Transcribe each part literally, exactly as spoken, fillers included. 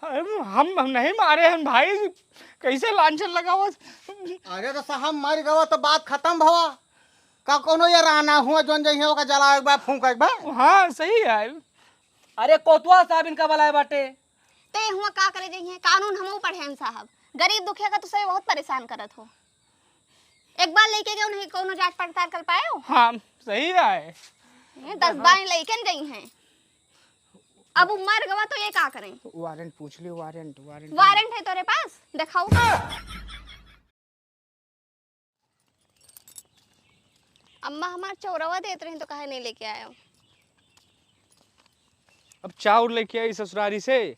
अरे, हम, हम नहीं मारे हैं भाई, कैसे लांछन लगावत? अरे तो साहब मर गवा तो बात खतम भवा। का कोनो ये रहना हुआ जोन जइहे ओका जलावे के बा, फूंके के बा? हाँ, सही है। अरे कोतवाल साहब इनका बुलाए बाटे। ते हुआ का करे जइहे, कानून हमहू पढ़े हैं साहब। गरीब दुखिया का तो सही बहुत परेशान करत हो। एक बार लेके गए उन्हें कोनो जांच पड़ताल कर पाए हो? हाँ, सही है। ये दस बार लेके गई हैं। अब वो मर गवा तो ये का करें? वारंट पूछ लियो, वारंट, वारंट। वारंट है तोरे पास? दिखाओ। अम्मा हमार चौरवा देत रही तो काहे नहीं लेके आयो? अब चाउर लेके आई ससुरारी से,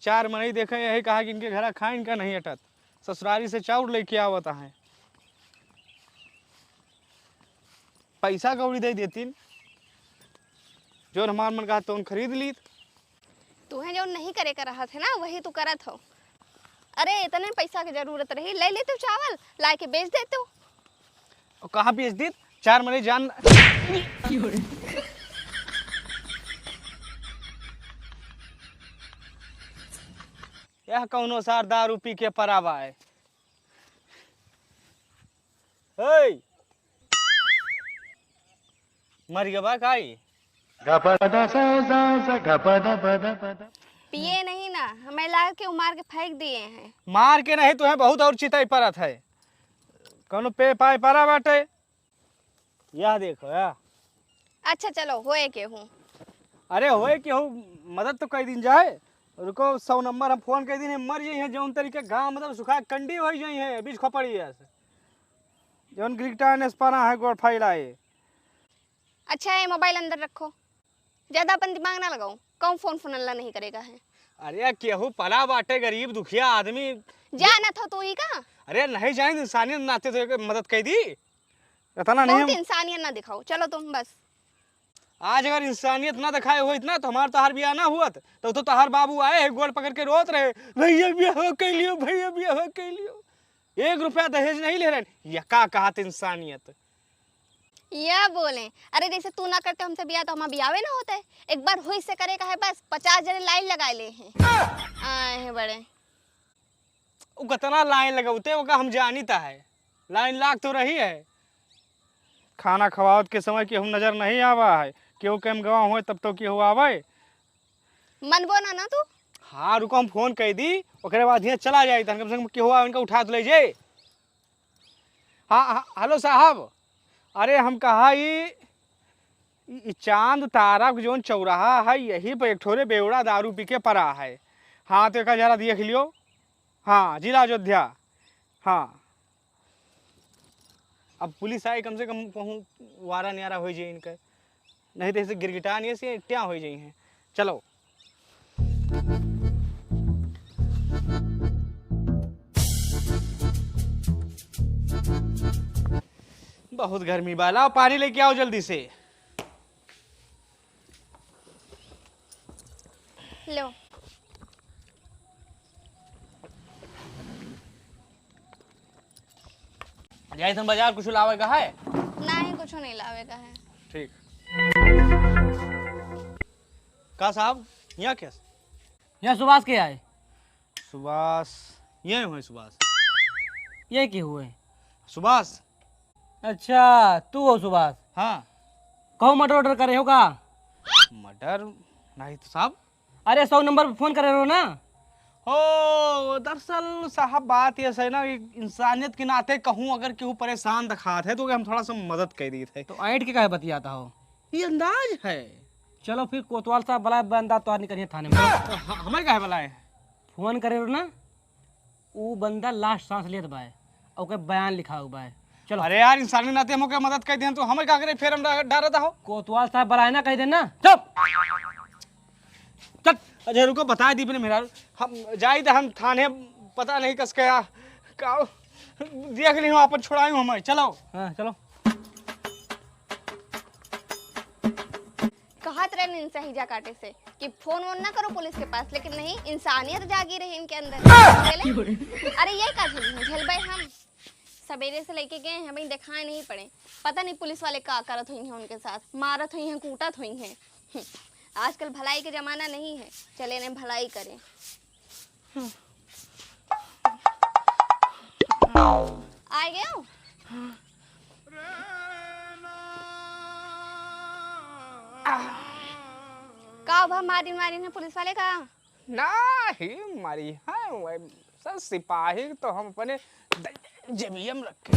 चार मनई देखे यही कहा कि इनके घरा खाए इनका नहीं अटत, ससुरारी से चाउर लेके आवत है। पैसा कौड़ी दे देतीन, जौन हमार मन कहा तौन खरीद लीत। तुहें जौन नहीं करे का रहत है ना, वही तू करत हो। अरे, इतने पैसा की जरूरत रही, ले लेते चावल, लाए के बेच देते। और कहाँ बेच दीत? चार मने जान। यह कौनो सार दारू पी के परावा है। हे! मर गया बा काई? पिए नहीं ना, हमें लाग के उ मार के फेंक दिए हैं। मार के नहीं, तुम्हें बहुत और चिताई परत है। कौनो पे पाए परा बाटे? यह देखो, या। अच्छा, चलो, होए के हूँ। अरे, होए के हूँ, मदद तो कई दिन जाए। रुको, सौ नंबर हम फोन कई दिन, मर जाई है, जौन तरीके गाँव मतलब सुखा कंडी होई जाई है, बीच खोपड़ी है। जौन ग्रिगटा ने स्पाना है, गोड़ फैलाए। अच्छा, ये मोबाइल अंदर रखो, ज्यादा अपन दिमाग ना लगाओ। कौन फोन फोन अल्लाह नहीं करेगा है? अरे, केहू पला बाटे, गरीब दुखिया आदमी। जानत हो तू ही का? अरे, नहीं जाने, इंसानियत नाते तो एक मदद कई दी। इतना बहुत नहीं। इंसानियत ना दिखाओ, चलो तुम बस। आज अगर इंसानियत ना दिखाए होइत ना, तो हमार तहार बियाह ना हुअत। तो, तो तहार बाबू आए हैं, गोड़ पकड़ के रोत रहे, "भैया बियाह कर लियो, भैया बियाह कर लियो।" एक रुपया दहेज नहीं ले रहे। ये का कहत इंसानियत? या बोले, अरे जैसे तू ना करते हमसे बियाह तो हमार बियाहे ना होते। एक बार हुई से करे का है बस, पचास जने लाइन लगा ले हैं। आए हैं बड़े। उ कतना लाइन लगौते, ओका हम जानित है। लाइन लाग तो रही है। खाना खवावत के समय केहू नजर नहीं आवा है। केहू के हम गवा होए तब तो केहू आवे। मनबो ना, ना तू? हाँ, रुको, हम फोन कई दी, ओकरे बाद हियाँ चला जाई, तहन कम से कम केहू आवे, इनका उठा तो ले जाए। हाँ, हाँ, हेलो साहब, अरे हम कहा ई, ई, ई चांद तारा के जौन चौराहा है, यही पर एक ठोरे बेवड़ा दारू पी के परा है। हाँ, तो एक जरा देख लियो। हाँ, जिला अयोध्या। हाँ। अब पुलिस आई, कम से कम कहूँ वारा न्यारा हो जाए इनका, नहीं तो ऐसे गिरगिटा नहीं, ऐसे क्या हो जाए हैं। चलो। बहुत गर्मी बा, लाओ पानी लेके आओ जल्दी से। लो। जाइत हन बाजार, कुछ लावे का है? नहीं, कुछ नहीं लावे का है। ठीक। का साहब, यहाँ क्या? यहाँ सुभाष के आए। सुभाष, यही हुए सुभाष। ये के हुए? सुभाष। अच्छा, तू हो सुभाष? हाँ। कहूँ मर्डर वर्डर करे हो का? मर्डर? नहीं तो साहब। अरे, सौ नंबर पे फोन करे रहो ना। ओ, दरअसल साहब, बात ये है ना कि इंसानियत के नाते कहूँ अगर केहू परेशान दिखात है तो ओके हम थोड़ा सा मदद कर दी थे। तो ऐंठ के काहे बतियाता हो? ये अंदाज है। चलो फिर कोतवाल साहब बुलाए, बंदा तो आदमी करिए थाने में। ह-, हमें काहे बुलाए? फोन करे रहो ना, ऊ बंदा लास्ट सांस लेत बाय, ओके बयान लिखाऊ बाय। चलो। अरे यार, इंसानी नाते हम ओके मदद कर दें तो हमें का करे, फिर हम डा-, डरता हो। कोतवाल साहब बुलाए ना, कह देना। चुप। चल। अच्छा रुको, बता दी अपने मेहरारू, हम जाई तो हम थाने, पता नहीं कस के आ, का, देख ली हम अपन छुड़ाई हमें, चलो। हाँ, चलो। कहत रहन इनसे हिजा काटे से कि फोन वोन ना करो पुलिस के पास, लेकिन नहीं, इंसानियत जागी रही इनके अंदर। झेले? अरे ये का झेली है, झेलबे हम। सवेरे से लेके गए हैं, अभी दिखाए नहीं पड़े। पता नहीं पुलिस वाले का करत हुई हैं उनके साथ, मारत हुई हैं, कूटत हुई हैं। हम्म, आजकल भलाई के जमाना नहीं है, चले ने भलाई करें। आ गयो? का भा, मारिन वारिन है पुलिस वाले का? नाही मारी है, वह सब सिपाही तो हम अपने द-, जेबिया में रखे।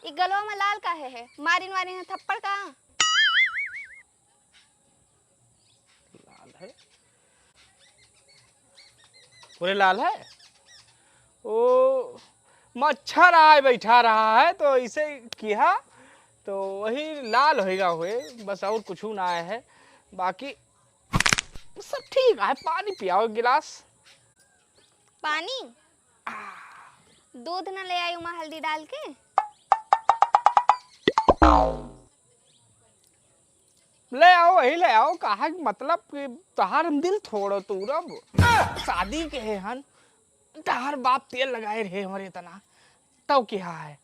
ई गलवा में लाल काहे है? मारिन वारिन है थप्पड़ का? लाल है। पूरे लाल है। ओ, मच्छर आए बैठा रहा है तो इसे किहा तो वही लाल होएगा हुए, बस और कुछ ना आया है। बाकी सब ठीक है। पानी पियाओ एक गिलास। पानी? दूध न ले आई उमा हल्दी डाल के? ले आओ, वही ले आओ। कहा कि मतलब कि तहार हम दिल थोड़ो तूरब। शादी के है हन, तहार बाप तेल लगाए रहे हमारे इतना, तब क्या है?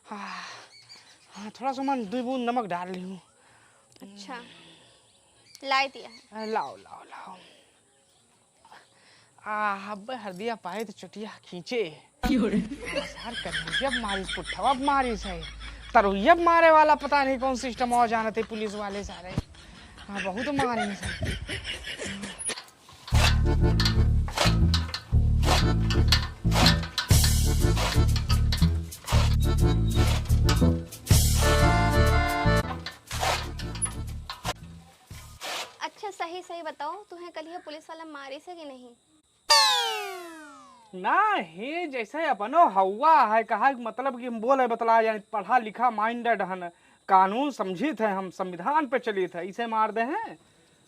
हाँ, हाँ, थोड़ा सा मन दुई बूंद नमक डाल ली हूँ। अच्छा, लाई दिया है। आ, लाओ, लाओ, लाओ। आ, अब्बे हरदिया पाए तो चुटिया खींचे। क्यों रे? सार कन्हैया मारिस, पुट्ठवा मारिस है। तरुइया मारे वाला पता नहीं कौन सिस्टम और जानते पुलिस वाले सारे। हाँ, बहुत मारिस है। अच्छा, सही सही बताओ, तुहें कल ये पुलिस वाला मारिस है कि नहीं? ना ही, जैसे अपनो हवा है, कहा कि मतलब कि हम बोले बतला जाए, पढ़ा लिखा minded हन, कानून समझित है, हम संविधान पे चलित है, इसे मार दे हैं,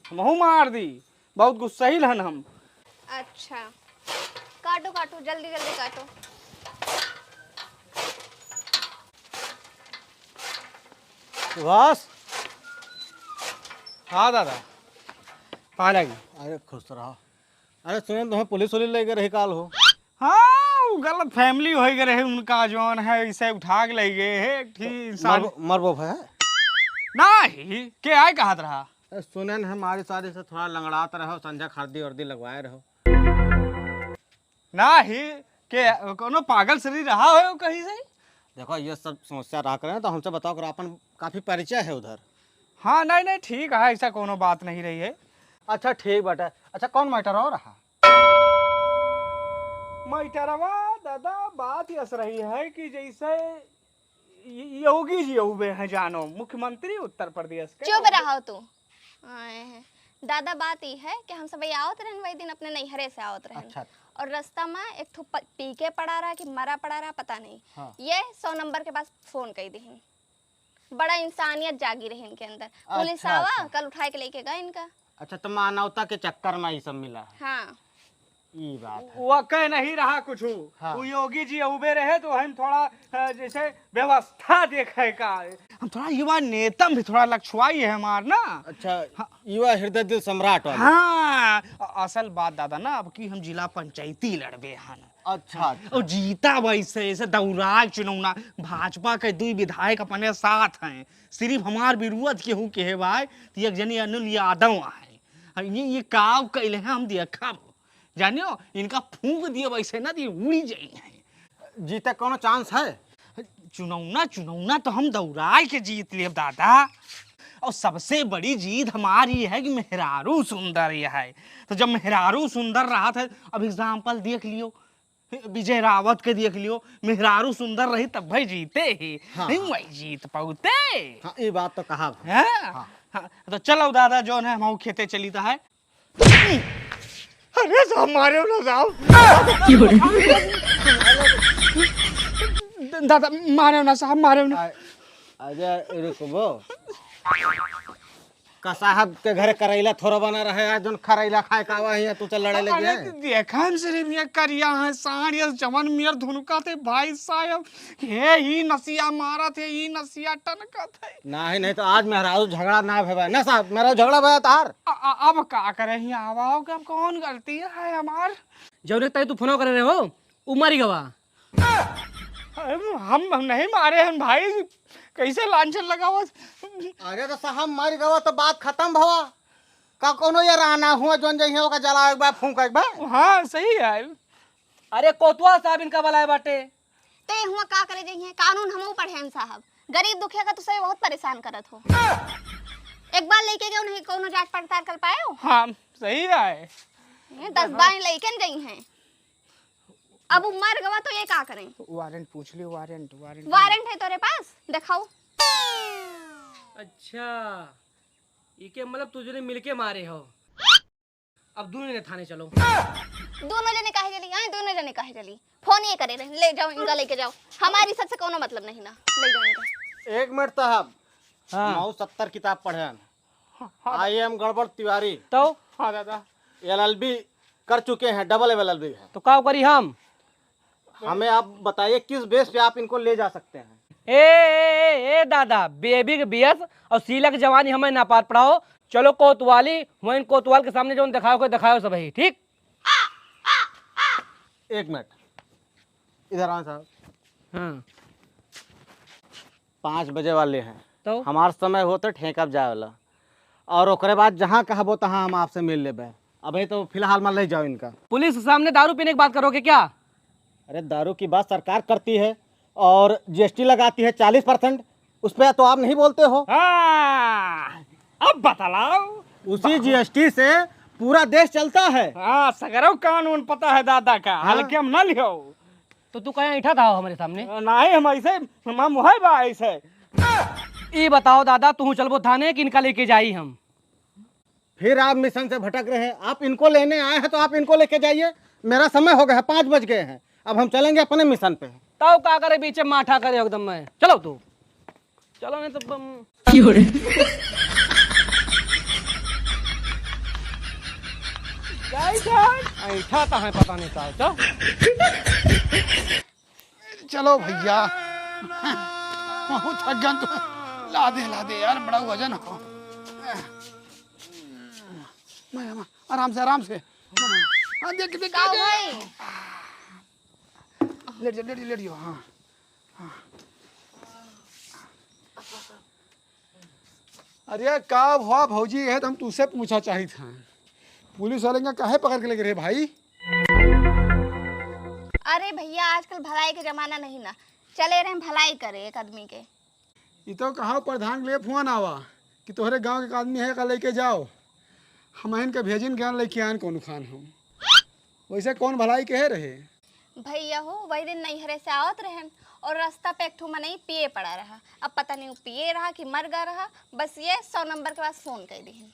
हमहू मार दी, बहुत गुस्सैल हन हम। अच्छा, काटो काटो, जल्दी जल्दी काटो। सुभाष। हाँ दादा, पाए लागी। अरे खुश रहो। अरे सुने, तुम्हें पुलिस उलिस लेके रही काल हो? हाँ, वो गलत फैमिली हो गए रहे उनका, जौन है इसे उठा के ले गए है एक ठी तो इंसान। मरबो, मरबो भय? नाही, के आए कहत रहा? अरे सुने न, हमारी शादी से थोड़ा लंगड़ात रहो, संझा खर्दी वर्दी लगवाए रहो। नाही, के कोनो पागल शरीर रहा हो कहीं से? देखो, ये सब समस्या रहा करें तो हमसे बताओ करो, अपन काफी परिचय है उधर। हाँ, नहीं, नहीं, ठीक है, ऐसा कोनो बात नहीं रही है। अच्छा, ठीक बाटे। अच्छा, कौन मैटर हो रहा? मैटरवा दादा, बात यस रही है कि जैसे य-, योगी जी हुए हैं जानो, मुख्यमंत्री उत्तर प्रदेश के। चुप रहो तू। आए हैं। दादा, बात ई है कि हम सब आवत रहन, वही दिन अपने नैहरे से आवत रहन। अच्छा। और रास्ता में एक ठो प-, पी के पड़ा रहा कि मरा पड़ा रहा, पता नहीं। हाँ। ये सौ नंबर के पास फोन कर दिहिन। बड़ा इंसानियत जागी रही इनके अंदर। पुलिस अच्छा, आवा, अच्छा। कल उठाए के लेके गए इनका। अच्छा, तो मानवता के चक्कर में ये सब मिला है। हाँ। ई बात है। वो कह नहीं रहा कुछ। हाँ। वो योगी जी उबे रहे तो हम थोड़ा, अ, जैसे व्यवस्था देखे का। हम थोड़ा युवा नेता भी थोड़ा लक्षवाई है हमार ना। अच्छा, हाँ। युवा हृदय दिल सम्राट वाला। हाँ, अ-, असल बात दादा ना, अब की हम जिला पंचायती लड़बे हन। अच्छा, अच्छा। और जीता वैसे, ऐसे दौराग चुनौना, भाजपा के दुई विधायक अपने साथ हैं, सिर्फ हमार विरोध केहू के है भाई, तो एक जनी अनिल यादव है। ये, ये काव कैले हैं हम देखब। जानियो, इनका फूंक दिए वैसे ना, तो ये उड़ी जाई हैं। जीते कोनो चांस है? चुनौना, चुनौना तो हम दौड़ाए के जीत लेब दादा। और सबसे बड़ी जीत हमारी है कि मेहरारू सुंदर ये है। तो जब मेहरारू सुंदर रहा था, अब एग्जाम्पल देख लियो, विजय रावत के देख लियो, मेहरारू सुंदर रही तब भाई जीते ही। हाँ, नहीं हाँ। वही जीत पाउते। हाँ, ये बात तो कहा भाई। हाँ? हाँ। हाँ, तो चलो दादा, जौन है हम खेते चली तो है। अरे साहब, मारे ना साहब। दादा, मारे ना साहब, मारे ना। आ, अरे रुकबो। का साहब के घरे करैला थोड़ा बना रहे, आज जौन करैला खाए का आवा है, तू चल लड़े लगे अरे है। देखन सिर्फ ये करिया है, साँड़ ये जवन मियर धुनका थे भाई साहब। हे, ई नसिया मारत है, ई नसिया टनकत है। नहीं, नहीं तो आज मेहरारू झगड़ा ना भवा ना साहब, मेहरारू झगड़ा भवा तार। अ-, अ-, अब का करे ही आवा हो, कि अब कौन गलती है हमार? जौने ताई तू फोनो करे रहे हो, उ मरी गवा। अरे, हम, हम नहीं मारे हैं भाई, कैसे लांछन लगावत? अरे तो साहब मरी गवा तो बात खत्म भवा। का कौनो ये राना हुआ जौन जइहे ओका जलावे के बा, फूंके के बा? हाँ, सही है। अरे कोतवाल साहब इनका बुलाए बाटे। ते हुआ का करे जइहे? कानून हमहू पढ़े हैं साहब। गरीब दुखिया का तो सही बहुत परेशान करत हो। एक बार लेके गए उन्हें कौनो जांच पड़ताल कर पाए हो? हाँ, सही है। ये दस बार लेके न गई हैं। अब वो मर गवा तो ये का करें? वारंट पूछ लियो, वारंट, वारंट। वारंट है तोरे पास? दिखाओ। अच्छा, इके मतलब तुझने मिलके मारे हो। अब दोनों जने थाने चलो। दोनों जने काहे चली? आए, दोनों जने काहे चली? फोन ये करे रहे, ले जाओ इनका, लेके जाओ। हमारी सबसे कोनो मतलब नहीं ना, ले जाओ इनका। एक मिनट साहब, हाँ। हम सत्तर किताब पढ़े हैं। हाँ, हाँ। आई एम गड़बड़ तिवारी। तो? हाँ दादा। एल एल बी कर चुके हैं, डबल एल एल बी है। तो का करी हम? हमें आप बताइए किस बेस पे आप इनको ले जा सकते हैं? ए, ए, ए, ए दादा, बेबी के बियस और शीला के जवानी हमें ना पार पड़ाओ। चलो कोतवाली, वहीं कोतवाल के सामने जौन दिखाओ के दिखाओ सब ही, ठीक? एक मिनट, इधर आओ साहब। हाँ। पाँच बजे वाले हैं। तो? हमार समय होते ठेका पे जाए वाला। और ओकरे बाद जहाँ कहबो तहाँ हम आपसे मिल लेबे। अबे तो फिलहाल मत ले जाओ इनका। पुलिस के सामने दारू पीने की बात करोगे क्या? अरे दारू की बात सरकार करती है और जी एस टी लगाती है चालीस परसेंट, उस पे तो आप नहीं बोलते हो। हाँ, अब बतलाओ। उसी जी एस टी से पूरा देश चलता है। हाँ, सगरो कानून पता है दादा का, हाँ। हल्के में न लियो। तो तू कहीं ऐठा था हमारे सामने? नहीं, हम ऐसे, हम, हम है बा ऐसे। ई बताओ दादा, तू चलबो थाने कि इनका लेके जाई हम? फिर आप मिशन से भटक रहे हैं। आप इनको लेने आए हैं तो आप इनको लेके जाइए। मेरा समय हो गया है, पाँच बज गए हैं, अब हम चलेंगे अपने मिशन पे। तब का करे, बीचे माठा करे एकदम में। चलो तू, चलो नहीं तो बम। क्यों रे? जाई जान। ऐठा तो है, पता नहीं का, चल। चलो भैया, बहुत थक गन तो। ला दे, ला दे यार, बड़ा वजन हो। मैं, मैं, आराम से, आराम से। हाँ, देख, देख, का देख। भाई? लेट जा, लेट जा, लेट जा, हाँ, हाँ। अरे का हुआ भौजी, ये तो हम तुझसे पूछा चाहित हैं, पुलिस वाले का काहे पकड़ के लेके रहे भाई? अरे भैया, आजकल भलाई के जमाना नहीं ना, चले रहे भलाई करे एक आदमी के। ई तो कहा प्रधान के लिए फोन आवा कि तोहरे गांव के एक आदमी है का लेके जाओ, हम इनके भेजिन ज्ञान लेके आन कौन खान हम। वैसे कौन भलाई के है रहे? भैया हो, वही दिन नैहरे से आवत रहन और रास्ता पे एक ठो मनई पिए पड़ा रहा। अब पता नहीं वो पिए रहा कि मर गा रहा, बस ये सौ नंबर के पास फोन कर दिहन।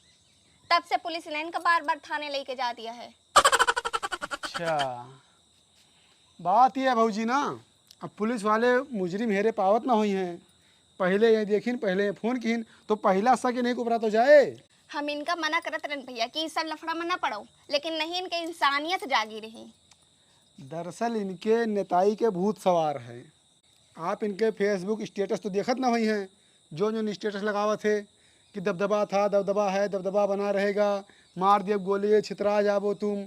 तब से पुलिस ने इनका बार बार थाने लेके जा दिया है। अच्छा, बात ये है भौजी ना, अब पुलिस वाले मुजरिम हेरे पावत ना होई हैं। पहले ये देखिन, पहले ये फोन किन, तो पहला शक इन्हीं के ऊपर तो जाए। हम इनका मना करत रहन भैया कि ई सब लफड़ा में ना पड़ो, लेकिन नहीं, इनके इंसानियत जागी रही। दरअसल इनके नेताई के भूत सवार है। आप इनके Facebook status तो देखत ना होई हैं, जो जो status लगावत है कि दबदबा था, दबदबा है, दबदबा बना रहेगा, मार दिया गोली, छितरा जाबो तुम।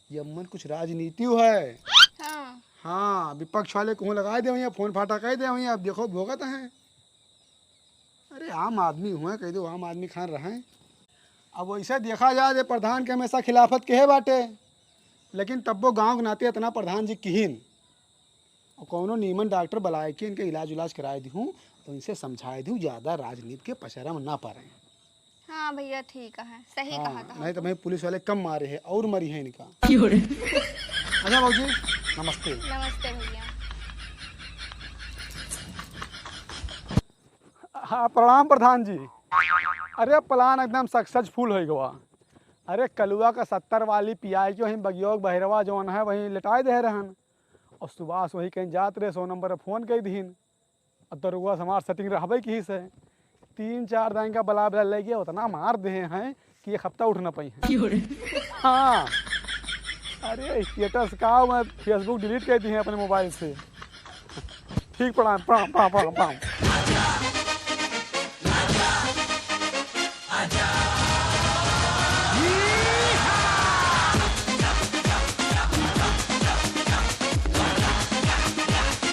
ये मन कुछ राजनीति है। हाँ। हाँ, विपक्ष वाले कहूँ लगा दे हुई, फोन फाटा कह दे हुई, अब देखो भोगत हैं। अरे आम आदमी हुए, कह दो आम आदमी खान रहे। अब वैसे देखा जाए जे प्रधान के हमेशा खिलाफत के है बाटे, लेकिन तब्बो गांव के नाते इतना प्रधान जी किहिन, और कौनो नीमन डॉक्टर बुलाए के इनके इलाज उलाज कराए दिहूँ, तो इनसे समझाए दिहूँ, ज्यादा राजनीति के पचरा में ना पड़े। हाँ भैया, ठीक है, सही हाँ, कहा था। नहीं तो भाई पुलिस वाले कम मारे हैं और मरी है इनका। क्यों रे? अच्छा बाबूजी, नमस्ते। नमस्ते भैया। हाँ, प्रणाम प्रधान जी। अरे, plan एकदम successful होइ गवा। अरे, कलुआ का सत्तर वाली पियाई के वहीं बगियोक बहरवा जौन है, वहीं लेटाए दे रहन। और सुभाष वही कहीं जात रहे, सौ नंबर पर फोन कइ दिहिन। और दरुआ से हमार setting रहबे की से। तीन चार दाई का बला बला ले गया, उतना मार दे हैं कि एक हफ्ता उठ ना पाई हैं। क्यों रे? हाँ। अरे, status का, मैं Facebook delete कर दी है अपने mobile से। ठीक, प्रणाम, प्रणाम, प्रणाम, प्रणाम, प्रणाम।